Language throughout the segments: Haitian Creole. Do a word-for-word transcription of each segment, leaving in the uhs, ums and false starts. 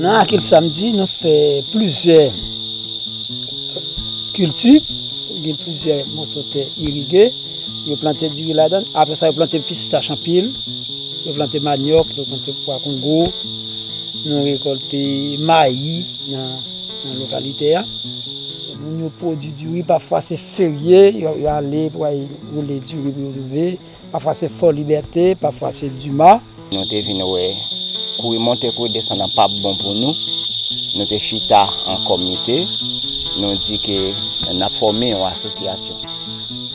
Nan Akil Samdi, nou fè plizyè kilti, gen plizyè moso tè irige, yo plante diri ladan, apre sa yo plante pistach anpil, yo plante manyòk, yo plante pwa kongo, nou rekòlte mayi nan, nan lokalite a. Moun yo pwodui diri, pafwa se ferye, yo, yo ale pou al woule diri pou yo rive. Pafwa se Fò Libète, pafwa se Dima. Nou te vin wè kouri monte, kouri desann nan p ap bon pou nou. Nou te chita an komite, nou di ke n ap fòme yon asosyasyon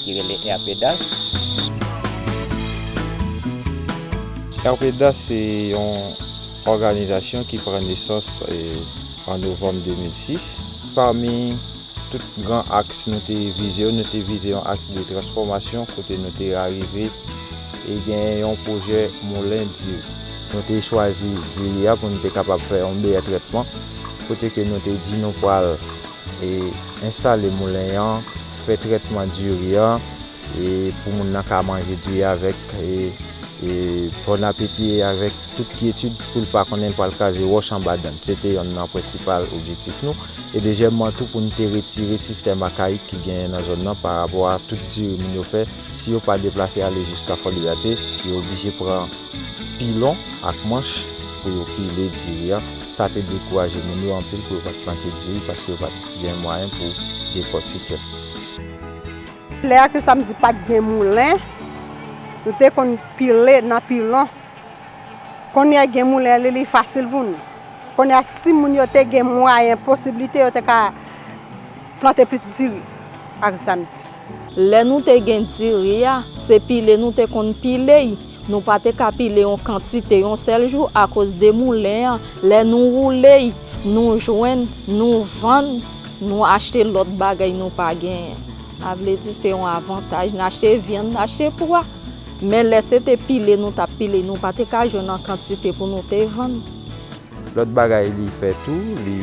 ki rele R P das. R P das se yon òganizasyon ki pran nesans, e, an novanm de mil sis. Pami tout gran aks nou te vize yo, nou te vize yon aks de transfòmasyon kote nou te arive e gen yon pwojè moulen diri. Nou te chwazi diri a pou nou te kapab fè yon meyè trètman, kote ke nou te di nou pral, e, enstale moulen an, fè trètman diri an, e pou moun nan ka manje diri avèk, e, e bòn apeti avèk tout kyetid pou l pa konnen l pral kraze wòch anba dan l. Se te yonn nan prensipal objektif nou. E dezyèmman tou, pou n te retire sistèm akayik ki genyen nan zòn nan pa rapò a tout diri moun yo fè. Si yo pa deplase ale jiska Fò Libète, yo oblije pran pilon ak manch pou yo pile diri a. Sa te dekouraje moun yo anpil pou yo pa t plante diri paske yo pa t gen mwayen pou dekòtike l. Lè a ke sa m di pa t gen moulen, nou te konn pile nan pilon. Kounye a gen moulen, li, li fasil pou nou. Kounye a, si moun yo te gen mwayen, posiblite, yo te ka plante plis diri ak sa m di. Lè nou te gen diri a, se pile nou te konn pile y. Nou pa te ka pile yon kantite yon sèl jou akoz de moulen an. Lè nou woule y, nou jwenn, nou vann, nou achte lòt bagay nou pa genyen. Sa vle di se yon avantaj. N achte vyann, n achte pwa. Men lè se te pile nou t ap pile, nou pa te ka jwenn an kantite pou nou te vann. Lòt bagay li fè tou, li,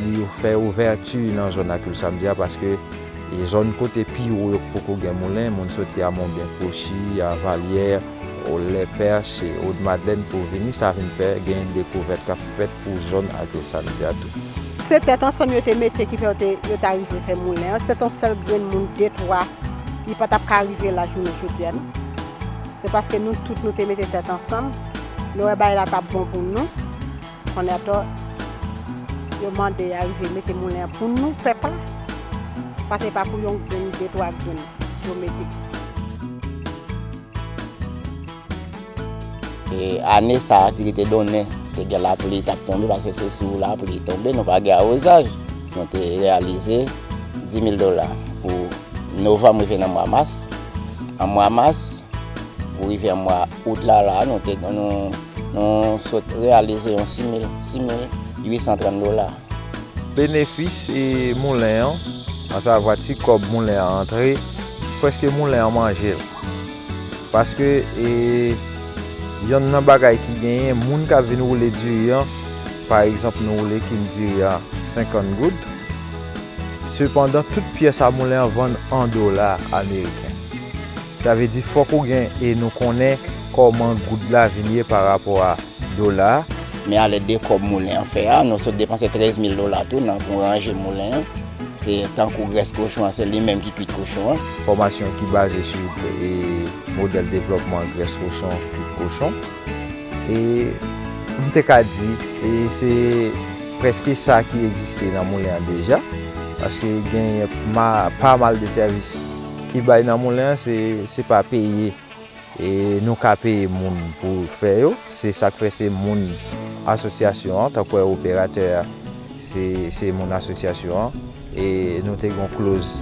li fè ouvèti nan zòn Akil Samdi a, paske, e, zòn kote pi wo yo poko gen moulen, moun soti a Monbyen, Kwochi, a Valyè, o Lèpèch, e, Od Madlèn pou vini, sa vin fè gen dekouvèt k ap fèt pou zòn Akil Samdi a tou. Se tèt ansanm yo te mete ki fè yo te, yo t arive fè moulen an. Se t on sèl grenn moun, de, twa, li pa t ap ka rive la jounen jodi a, non. Se paske nou tout nou te mete tèt ansanm, nou wè bagay la t ap bon pou nou. Kounye a atò, yo mande arive mete moulen an pou nou, pèp la. Paske se pa pou yon grenn, de, twa grenn yo mete. E ane sa a, ti ki te donnen, te gen lapli t ap tonbe, paske se sou lapli tonbe, nou pa gen awozaj. Nou te reyalize dis mil dola pou novanm rive nan mwa mas. An mwa mas, pou rive an mwa out la, la, nou te, nou, nou sot reyalize yon sis mil, sis mil uit san trant dola. Benefis, e, moulen an, ansavwa ti kòb moulen an antre, prèske moulen an manje l. Paske, e, yonn nan bagay ki genyen, moun k ap vin woule diri an, pa egzanp, nou woule kin diri a senkant goud. Sepandan, tout pyès a moulen an vann an dola ameriken. Sa vle di, fòk ou gen, e nou konnen kòman goud la vin ye pa rapò a dola a. Men alèd de kòb moulen an fè a, nou sot depanse trèz mil dola tou nan pou ranje moulen an. Se tankou grès kochon an, se li menm ki kwit kochon an. Fòmasyon ki baze sou, e, modèl devlòpman grès kochon, kwit kochon. E m te ka di, e se prèske sa ki egziste nan moulen an deja, paske gen ma-, pa mal de sèvis ki bay nan moulen an, se, se pa peye. E nou ka peye moun pou fè yo. Se sa k fè se moun asosyasyon an, tankou operatè a, se, se moun asosyasyon an. E nou te gen yon kloz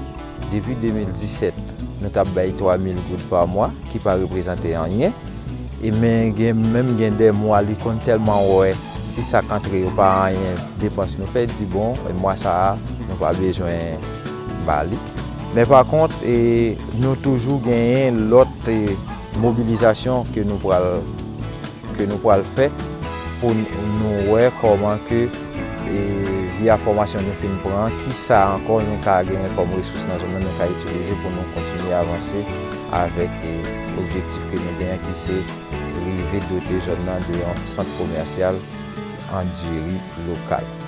depi de mil disèt, nou t ap bay twa mil goud pa mwa, ki pa reprezante anyen. E men gen, menm gen de mwa, li konn tèlman wè ti sak antre yo pa anyen depans nou fè, di, bon, e mwa sa a, nou pa bezwen ba li. Men pa kont, e, nou toujou genyen lòt, e, mobilizasyon ke nou pral, ke nou pral fè pou n-, nou wè kòman ke, e, via fòmasyon nou fin pran, kisa ankò nou ka genyen kòm resous nan zòn nan nou ka itilize pou nou kontinye avanse avèk, e, objektif ke nou genyen ki se rive dote zòn nan de yon sant komèsyal an diri lokal.